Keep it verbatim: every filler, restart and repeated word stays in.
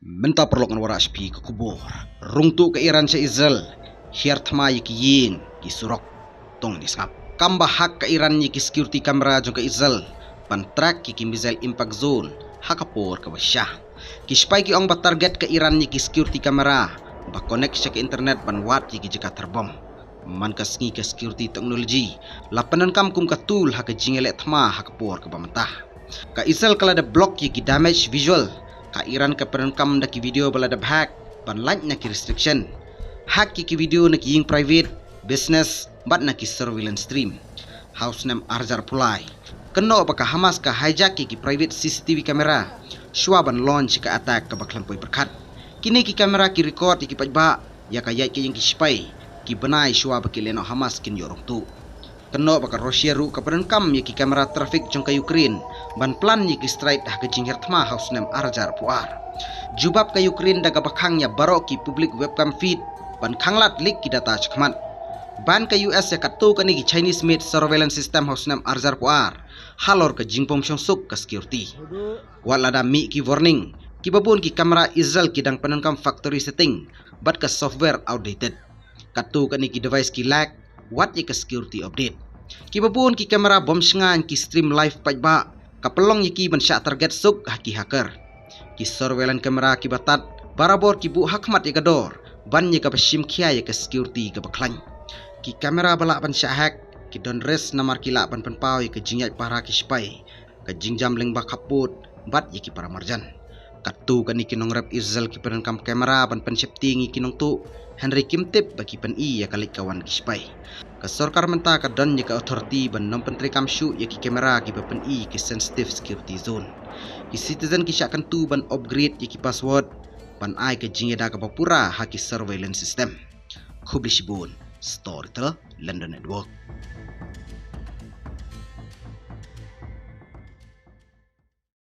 Mynta paralok ngan wanrah sha phi ka khubor. Rung tuh ka Iran sha Israel, hiar thma ïa ki ïing ki surok. To ngin ïa sngap. Kam ba hack ka Iran ïa ki security camera jong ka Israel ban track ïa ki missile impact zone ha ka por kaba sha. Ki spy ki ong ba target ka Iran ïa ki security camera ba connect sha ka internet ban wad ïa ki jaka thar bom. Man ka sngi ka security technology la pyndonkam kum ka tool ha ka jingïaleh thma ha ka por kaba mynta. Ka Israel ka la da block ïa ki damage visual. Ka Iran ka pyndonkam da ki video ba la da hack ban lait na ki restriction. Hack ïa ki video na ki ïing private, business bad na ki surveillance stream. Ha u snem arhajar arphew lai, kynnoh ba ka Hamas ka hijack ïa ki private C C T V camera shuwa ban launch ka attack kaba khlem poi pyrkhat. Kine ki camera ki record ïa ki paidbah ïa ka ïaid ka ïing ki spy, ki bnai shuwa ba ki lehnoh Hamas kin ïoh rung tuh. Kynnoh ba ka Russia ruh ka pyndonkam ïa ki camera traffic jong ka Ukraine ban plan ïa ki strike ha ka jinghiar thma ha u snem arhajar arphew ar. Jubab ka Ukraine da kaba khang ïa baroh ki public webcam feed ban khanglad leak ki data shakhmat. Ban ka U S ïa katto katne ki Chinese made surveillance system ha u snem arhajar arphew ar halor ka jingbym shong suk ka security. Wat la da mih ki warning, kiba bun ki camera Israel ki dang pyndonkam factory setting bad ka software outdated. Katto katne ki device ki lag wat ïa ka security update. Kiba bun ki camera bym shngaiñ ki stream live paidbah, ka pynlong ïa ki ban shah target suk ha ki hacker. Ki surveillance camera kiba tad barabor ki buh ha khmat ïa ka dor ban ïa kaba shim khia ïa ka security kaba khlaiñ. Ki camera ba lah ban shah hack ki don risk namar ki lah ban pynpaw ïa ka jingïaid para ki spy, ka jingjam lyngba khappud bad ïa ki para marjan. Katto katne ki nongrep Israel ki pyndonkam camera ban pynsheptieng ïa ki nongtuh, hynrei kim tip ba ki pyni ïa ka leit ka wan ki spy. Ka sorkar mynta ka don ïa ka authority ban nym pyntreikam shuh ïa ki camera kiba pyni ïa ki sensitive security zone. Ki citizen ki shah kyntu ban upgrade ïa ki password ban ai ka jingïada kaba pura ha ki surveillance system. Khublei shibun. Storytel, London Network.